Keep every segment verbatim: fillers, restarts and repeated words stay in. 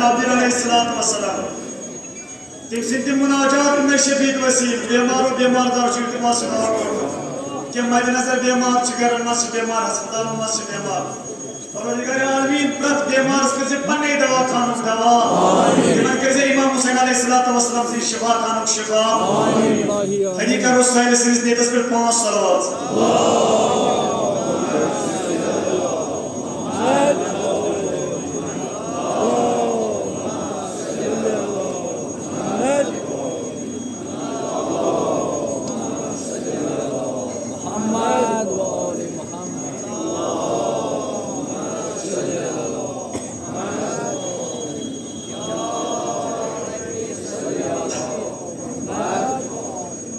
عبداللہ علیہ الصلوۃ والسلام۔ تٔمۍ سٕنٛدۍ تِم مناجات، "اِنَّ الشفیع الوسیل"، بیمارو بیمار دوا چھُ التماس دعا کوٚرمُت۔ کینٛہہ مد نظر بیمار چھِ، گرن منٛز چھِ بیمار، ہسپتالن منٛز چھِ بیمار۔ پروردگار عالمین، پرٛٮ۪تھ بیمارس کٔرۍ زِ پننے دوا خانُک دوا۔ تِمن کٔرۍ زِ امام حسین علیہ الصلوۃ والسلام سٕنٛدِ شفا خانُک شفا۔ ہدی کرو سٲنِس سٕنٛدِس نیتس پٮ۪ٹھ پانٛژھ صلوات۔ محمد وآل محمد۔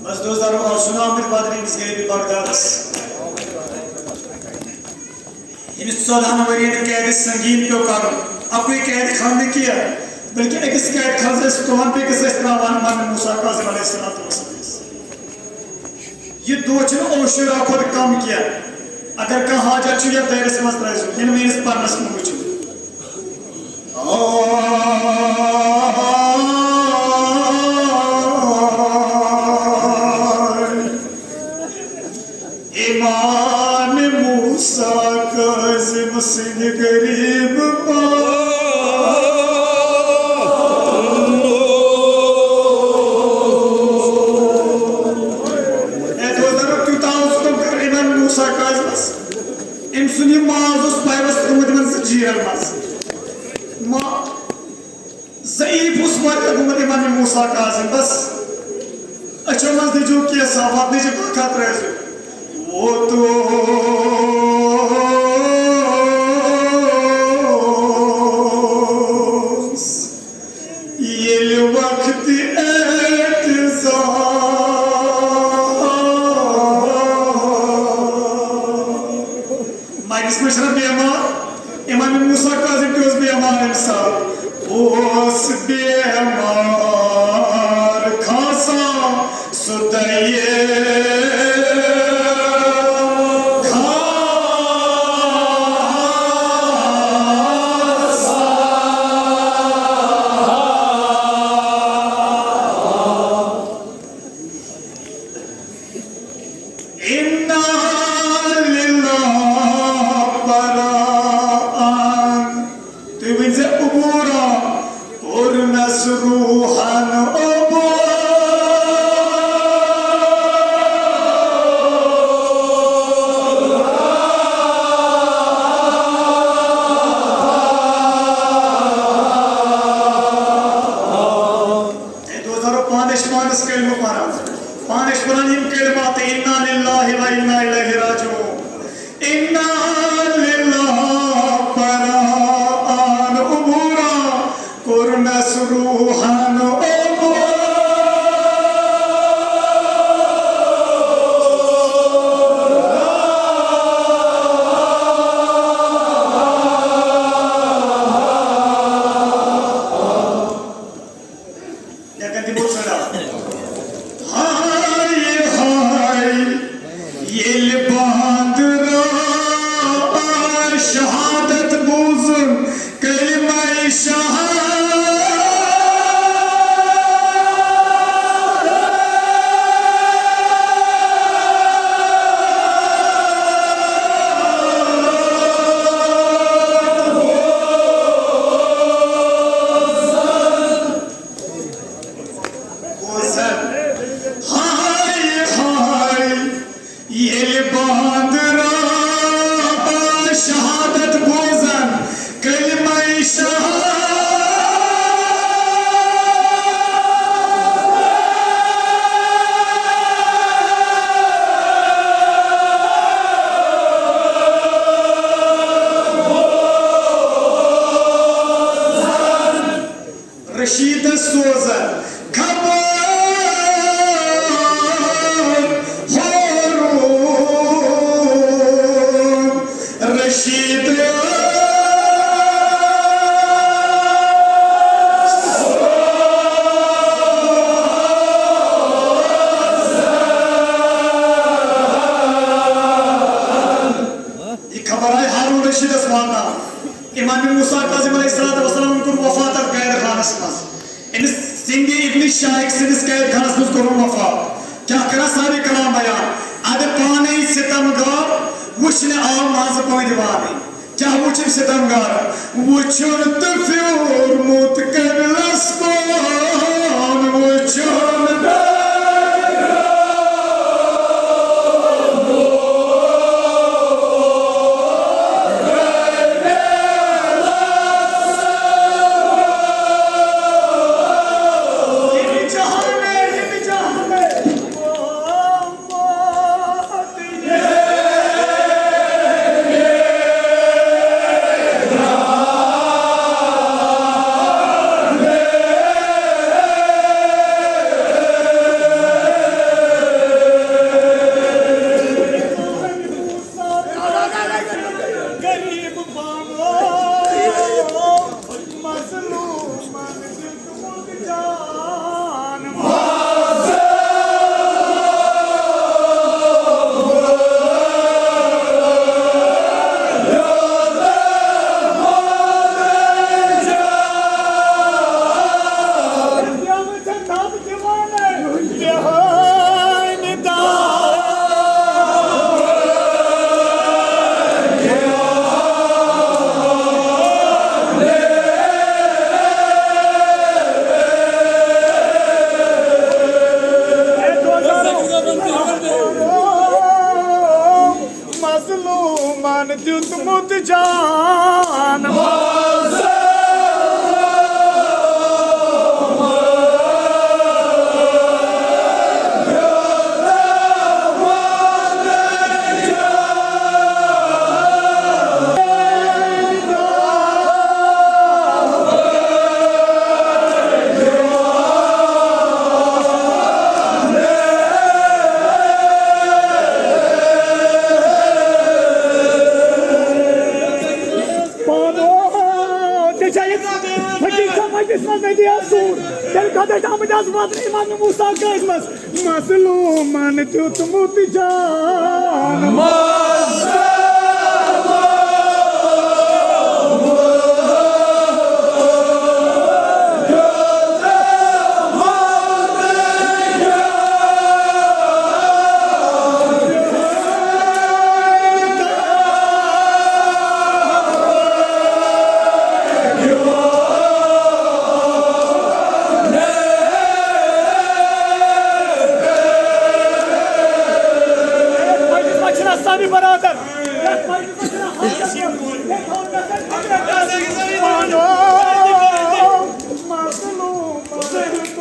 بس دوستانو، آز چھُنہٕ آمُت بدرِ أمِس غریبِ بغدادس۔ ییٚمِس ژۄدہَن ؤرِین قید سنگین پیوٚو کرُن، اَکُے قید خانہٕ نہٕ کینٛہہ، بلکہِ أکِس قید خانس ٲسۍ تُلان، بیٚکِس ٲسۍ ترٛاوان، امام موسیٰ کاظم علیہ الصلوۃ والسلام۔ یہِ دۄہ چھُنہٕ عاشورہ کھۄتہٕ کم کینٛہہ۔ اگر کانٛہہ حاجت چھُ، یتھ دٲیرس منٛز ترٲوزیٚو، یِنہٕ میٲنِس پرنس کُن وٕچھِو۔ امام موسیٰ کاظم سٕنٛدۍ غریب پاے۔ اے دوستانو، تیوٗتاہ اوس تِم کران امام موسیٰ کاظمس۔ أمۍ سُنٛد یہِ ماز اوس پایوس تھوٚومُت یِمن زنجیٖرن منٛز۔ ما-، ضعیف اوس واریاہ گوٚمُت امام موسیٰ کاظم، بس أچھو منٛز دیٖزیو کینٛژھا، وۄتنٕچ باکھا ترٲیزیو۔ ووتُس ییٚلہِ وقتِ اعتزال۔ مجلس منٛز چھُنہ بیمار، امام موسیٰ کاظم تہِ اوس بیمار امہِ ساتہٕ۔ اوس بیمار کھسان سُہ دَیہِ کھسان۔ انا للہ پران۔ تُہۍ ؤنۍ زِ عبورا، کوٚرنس روحن عبور۔ اے دوستانو، پانہٕ ٲسۍ پانس کلمہٕ پران، پانہٕ ٲسۍ پران یِم کلمات، انا للہ و انا الیہ راجعون۔ انا للہ پران عبورا، کوٚرنس روحن عبور۔ لیکن تِمو ژٔٹۍ۔ ہاے ہاے، ییٚلہِ باندرا شہادت بوٗزُن، کلمہ شہادت۔ بوزن۔ ہاے ہاے، ییٚلہِ باندرا شہادت بوزن، کلمہ شہادت۔ رشیدس سوزن خبر ہورون۔ رشید یہ خبر آئی ہارون رشیدس واتناونہٕ۔ امام موسیٰ کاظم علیہ الصلوۃ والسلام کوٚر وفاتس شاہ أکۍ سٕنٛدِس قید خانس منٛز کوٚرُن وفات۔ کیٛاہ کران صاحب کلام بیان؟ ادٕ پانے ستم گار وٕچھنہِ آو منٛزٕ پٲنۍ دیوانٕے۔ کیٛاہ وٕچھِم ستم گار؟ وٕچھُن تہٕ پھیورمُت قبلس کُن، وٕچھُن تہٕ غریب پانو مظلومن دیُتمُت جان۔ مظلومن دیُتمُت جان۔ پانو، ژےٚ چھےٚ یہِ فقیٖر صٲب مجلس منٛز مےٚ دِیا سوٗر۔ تیٚلہِ کَتھ ٲسۍ آمٕتۍ آز وَننہٕ اِمام موسیٰ قٲضۍ منٛز؟ مظلوٗمَن دیُتمُت جان۔ مجلس منٛز چھِنہ سٲری برادر۔ یتھ مجلس منٛز چھِنہ حق۔ پانو مظلوم۔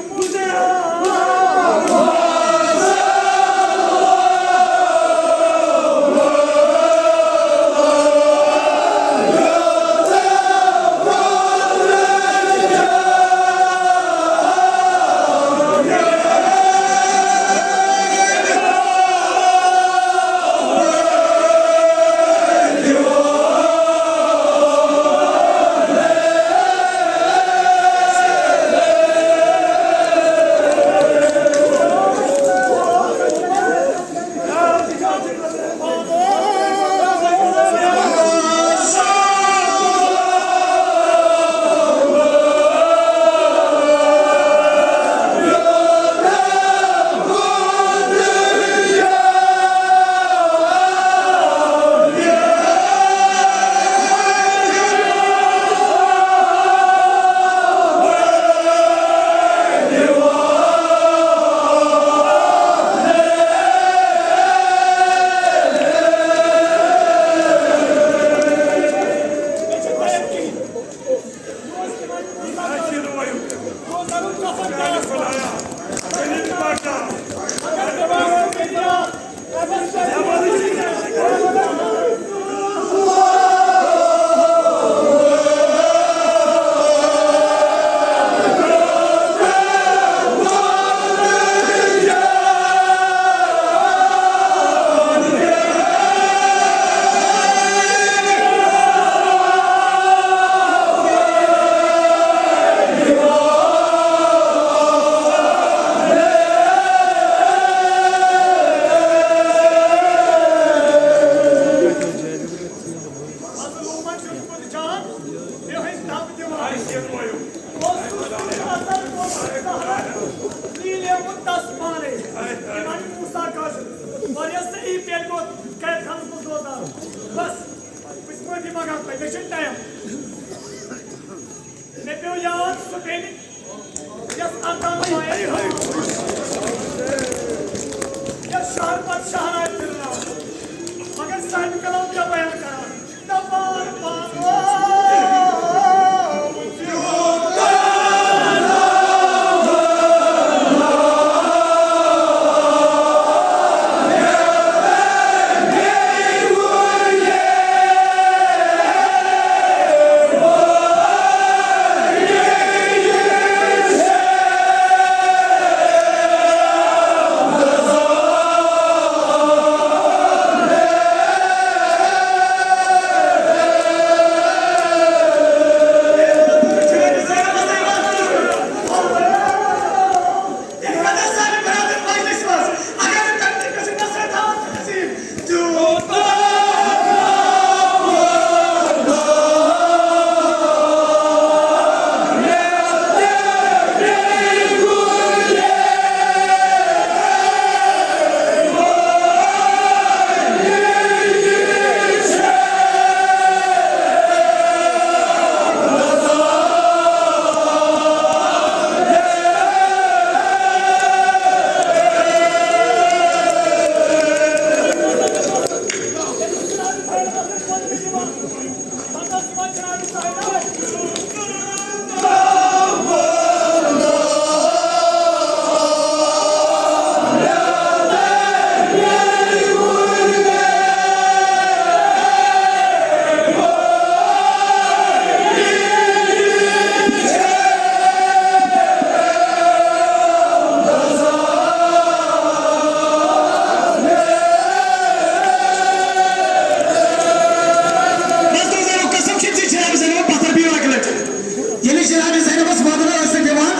مےٚ چھُنہٕ ٹایم۔ مےٚ پیوٚو یاد سُہ بیٚنہِ، یۄس اَرداہ لایق، یۄس شہر پتہٕ شہر آیہِ پھِرناونہٕ، مگر صاحبِ کلام کیٛاہ بیان کران؟ دپان پانہٕ بس تُہۍ زٲنِو، قسم چھِ ژےٚ جناب زینبَس پتھر پیوٚو اَکہِ لَٹہِ۔ ییٚلہِ جناب زینبَس وَدُن ٲسۍ دِوان،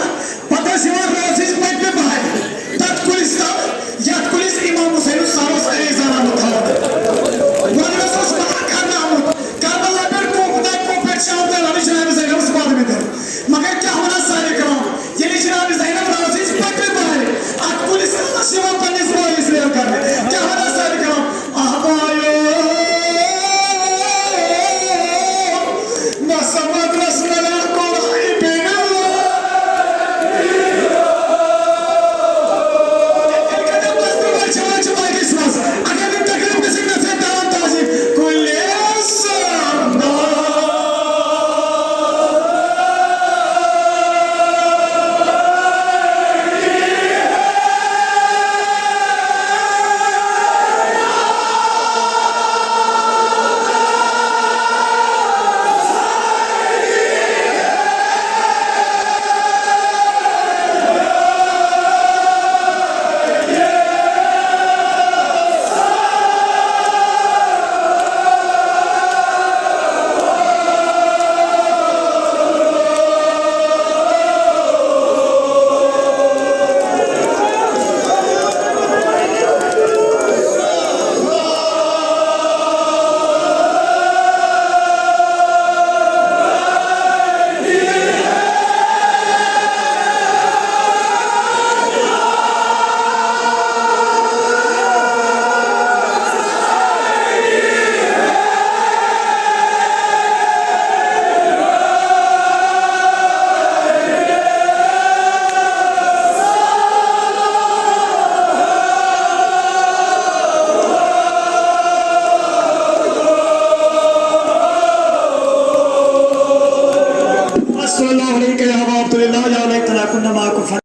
پتہٕ ٲسۍ یِوان رٲژ ہٕنٛزِ پٔتمہِ پَہرِ تَتھ کُلِس تَل، یَتھ کُلِس اِمام حُسینُن سَر اوس علی زانہٕ آمُت تھاونہٕ۔ وَدُنَس اوس پَہر کرنہٕ آمُت۔ کربلا پٮ۪ٹھ کوٚپ، تَتہِ کوٚپ پٮ۪ٹھ شام تام رَنٕچ جناب زینبَس وَدُن دِتھ۔ مگر کیٛاہ وَنان صاحبِ کرام، ییٚلہِ جناب زینب رٲژ ہٕنٛزِ پٔتمہِ پَہرِ اَتھ کُلِس تَل ٲس یِوان پنٛنِس بٲیِس ویر کرنہِ، کیٛاہ وَنان صاحبِ کرام؟ احبایو، نہ سمجھ رسول اللہ کو رائی پہ نہ۔ اگر نہٕ تکلیف گژھِ، گژھِ دعوت تعظیم۔ کُلِ سمجھ۔ السلام علیکم یا ابا عبداللہ، یا لیتنا کنا معکم۔